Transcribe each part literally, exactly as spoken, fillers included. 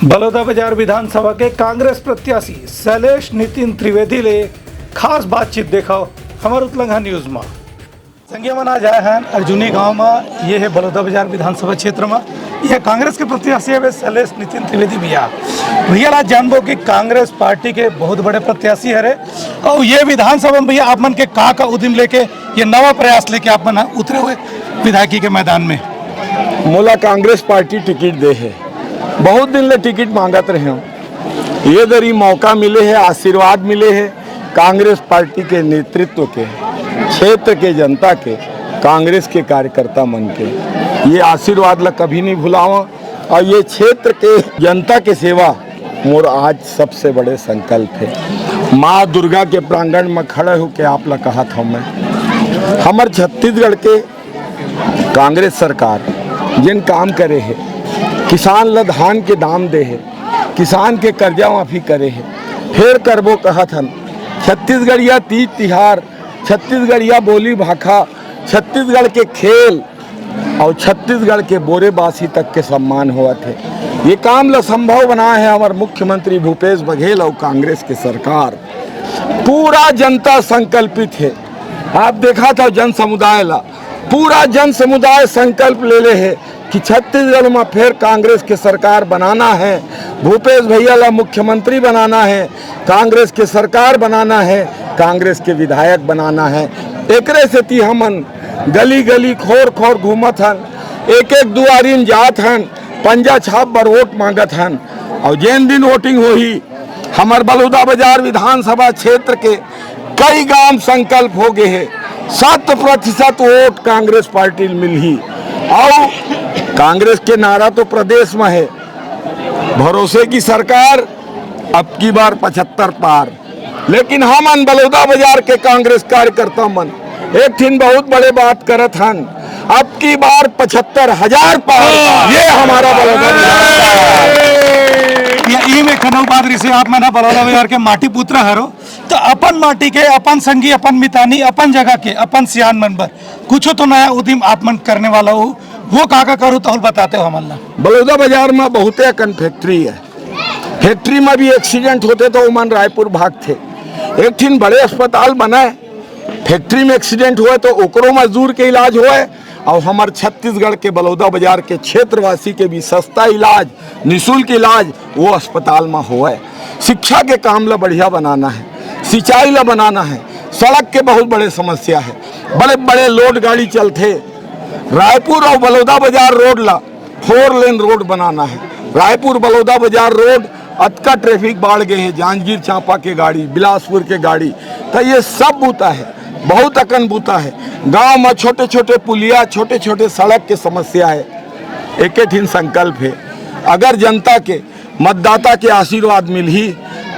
बलौदाबाजार विधानसभा के कांग्रेस प्रत्याशी शैलेश नितिन त्रिवेदी ले खास बातचीत देखव हमर उतलंघा न्यूज म। संगिया मन, आज आए हन अर्जुनी गांव म, ये हे बलौदाबाजार विधानसभा क्षेत्र म। ये कांग्रेस के प्रत्याशी हवे शैलेश नितिन त्रिवेदी भैया। भैया ला जानबो कि कांग्रेस पार्टी के बहुत बड़े प्रत्याशी हरे, अउ ये विधानसभा म भैया आप मन के का का उद्यम लेके, ये नवा प्रयास लेके आप मन ह उतरे हुए विधायकी के मैदान में? मोला कांग्रेस पार्टी टिकट दे हे, बहुत दिन ले टिकट मांगत रहे हूँ। ये दरी मौका मिले हे, आशीर्वाद मिले हे कांग्रेस पार्टी के नेतृत्व के, क्षेत्र के जनता के, कांग्रेस के कार्यकर्ता मन के। ये आशीर्वाद ला कभी नहीं भुलावा। और ये क्षेत्र के जनता के सेवा मोर आज सबसे बड़े संकल्प हे। माँ दुर्गा के प्रांगण में खड़े होके आप ला कहत हूँ मैं, हमर छत्तीसगढ़ के कांग्रेस सरकार जेन काम करे हे, किसान ल धान के दाम दे हे, किसान के कर्जा माफी करे हे, फेर करबो कहत हन। छत्तीसगढ़िया तीज तिहार, छत्तीसगढ़िया बोली भाखा, छत्तीसगढ़ के खेल और छत्तीसगढ़ के बोरे बासी तक के सम्मान होवत हे। ये काम ल संभव बनाए हे हमर मुख्यमंत्री भूपेश बघेल और कांग्रेस के सरकार। पूरा जनता संकल्पित हे। आप देखा था जन समुदाय ला, पूरा जन समुदाय संकल्प ले ले हे कि छत्तीसगढ़ में फिर कांग्रेस के सरकार बनाना है, भूपेश भैया ला मुख्यमंत्री बनाना है, कांग्रेस के सरकार बनाना है, कांग्रेस के विधायक बनाना है। एकरे सेती हमन गली गली, खोर खोर घूमत हन, एक एक दुआरिन जात हन, पंजा छाप बर वोट मांगत हन। और जेन दिन वोटिंग होही, हमर बलौदाबाजार विधानसभा क्षेत्र के कई गांव संकल्प हो गए हे, शत प्रतिशत वोट कांग्रेस पार्टी ल मिलही। और कांग्रेस के नारा तो प्रदेश में है, भरोसे की सरकार, अब की बार पचहत्तर पार। लेकिन हमन बलौदाबाजार के कांग्रेस कार्यकर्ता मन एक ठिन बहुत बड़े बात करत हन, अब की बार पचहत्तर हजार पार। ये हमारा बलौदाबाजार। ये ई में खनऊ बात रिसे, आप मन ह बलौदाबाजार के माटी पुत्र हरो, तो अपन माटी के, अपन संगी, अपन मितानी, अपन जगह के, अपन सियान मन बर कुछो तो नया उद्यम आप मन करने वाला हो, वो का का करो तो बताते हो हमन ला। बलौदाबाजार में बहुते अकन फैक्ट्री है, फैक्ट्री में भी एक्सीडेंट होते तो ओमन रायपुर भागथे। एक ठिन बड़े अस्पताल बनाए, फैक्ट्री में एक्सीडेंट होए तो ओकरो मजदूर के इलाज होए, और हमर छत्तीसगढ़ के बलौदाबाजार के क्षेत्रवासी के भी सस्ता इलाज, निशुल्क इलाज वो अस्पताल में होए। शिक्षा के काम ला बढ़िया बनाना है, सिंचाई ला बनाना है, सड़क के बहुत बड़े समस्या है, बड़े बड़े लोड गाड़ी चलथे। रायपुर और बलौदाबाजार रोड ला फोर लेन रोड बनाना है। रायपुर बलौदाबाजार रोड अतका ट्रैफिक बाढ़ गए है, जांजगीर चांपा के गाड़ी, बिलासपुर के गाड़ी, तो ये सब बूता है, बहुत अकन बूता है। गांव में छोटे छोटे पुलिया, छोटे छोटे सड़क के समस्या है। एके ठिन संकल्प है, अगर जनता के, मतदाता के आशीर्वाद मिलही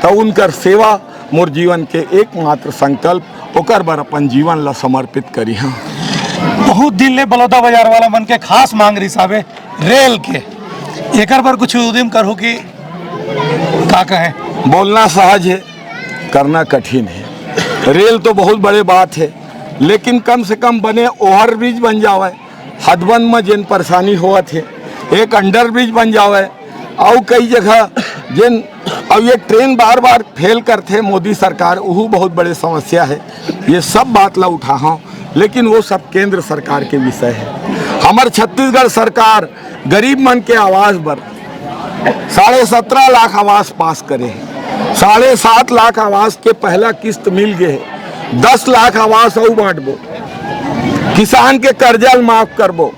तो उनकर सेवा मोर जीवन के एकमात्र संकल्प, ओकर बर अपन जीवन ला समर्पित करिहा। बहुत दिन ले बलौदाबाजार वाला मन के खास मांग रिसावे रेल के, एकर बर कुछ उद्यम करहू कि का कहे? बोलना सहज है, करना कठिन है। रेल तो बहुत बड़े बात है, लेकिन कम से कम बने ओवर ब्रिज बन जावे, हदबंद में जेन परेशानी होवत है, एक अंडर ब्रिज बन जावे, अउ कई जगह जेन, अउ ये ट्रेन बार बार फेल करथे मोदी सरकार, उहू बहुत बड़े समस्या है। ये सब बात ला उठाहूँ, लेकिन वो सब केंद्र सरकार के विषय है। हमर छत्तीसगढ़ सरकार गरीब मन के आवास बर साढ़े सत्रह लाख आवास पास करे है। साढ़े सात लाख आवास के पहला किस्त मिल गए है, दस लाख आवास अउ बांटबो, किसान के कर्जा ल माफ करबो,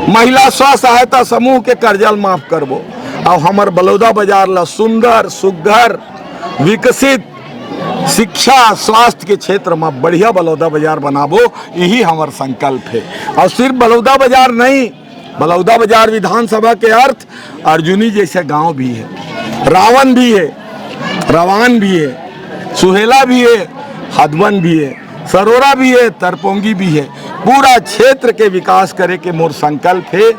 महिला स्व सहायता समूह के कर्जा ल माफ करबो, अउ हमर बलौदाबाजार ला सुंदर, सुघर, विकसित, शिक्षा, स्वास्थ्य के क्षेत्र में बढ़िया बलौदाबाजार बनाबो, यही हमर संकल्प है। और सिर्फ बलौदाबाजार नहीं, बलौदाबाजार विधानसभा के अर्थ अर्जुनी जैसे गांव भी है, रावण भी है, रवान भी है, सुहेला भी है, हदवन भी है, सरोरा भी है, तरपोंगी भी है। पूरा क्षेत्र के विकास करे के मोर संकल्प है।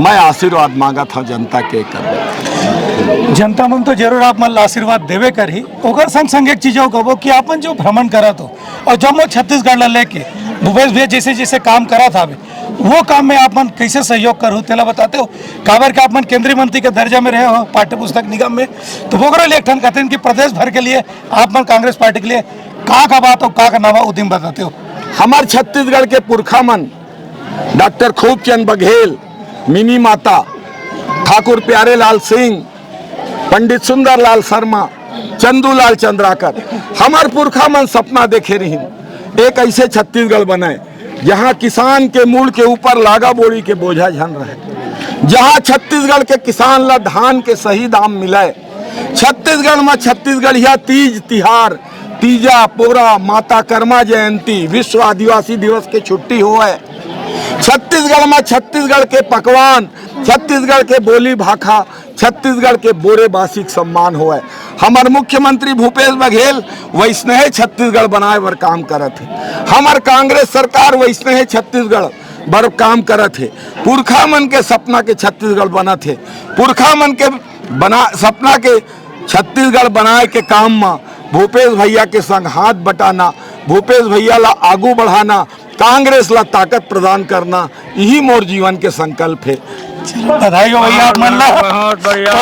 मैं आशीर्वाद मांगत हूँ जनता के कर। जनता मन तो जरूर आप मन ला आशीर्वाद देवे करही, ओकर संग संग एक चीज अउ कहबो कि आपन जो भ्रमण करत हो और जम्मो छत्तीसगढ़ ला लेके भूपेश भैया जैसे जैसे काम करत हवे, वो काम में आप मन कैसे सहयोग करहू, तेला बताते हो? काबर के आप मन केंद्रीय मंत्री के दर्जा में रहे हो पाठ्य पुस्तक निगम में, तो वो ले एक ठन कहते हैं कि प्रदेश भर के लिए आप मन कांग्रेस पार्टी के लिए का का बात और का का नवा उद्यम बताते हो? हमार छत्तीसगढ़ के पुरखा मन डॉक्टर खूबचंद बघेल, मिनी माता, ठाकुर प्यारे लाल सिंह, पंडित सुंदरलाल शर्मा, चंदूलाल चंद्राकर, हमर पुरखा मन सपना देखे रहिन, एक ऐसे छत्तीसगढ़ बनाए, जहां किसान के मूड़ के ऊपर लागा बोरी के बोझा झन रहे, जहां छत्तीसगढ़ के किसान ला धान के सही दाम मिले। छत्तीसगढ़ में छत्तीसगढ़िया तीज तिहार, तीजा पोरा, माता कर्मा जयंती, विश्व आदिवासी दिवस के छुट्टी होए। छत्तीसगढ़ में छत्तीसगढ़ के पकवान, छत्तीसगढ़ के बोली भाखा, छत्तीसगढ़ के बोरे बासी के सम्मान होए। हमर मुख्यमंत्री भूपेश बघेल वैसने छत्तीसगढ़ बनाए बर काम करत हे। हमर कांग्रेस सरकार वैसने छत्तीसगढ़ बर काम करत हे। पुरखा मन के सपना के छत्तीसगढ़ बनत हे। पुरखा मन के बना सपना के छत्तीसगढ़ बनाए के काम म भूपेश भैया के संग हाथ बटाना, भूपेश भैया ला आगू बढ़ाना, कांग्रेस ला ताकत प्रदान करना, यही मोर जीवन के संकल्प हे। बधाई हो भैया आप मन ला। बहुत बढ़िया।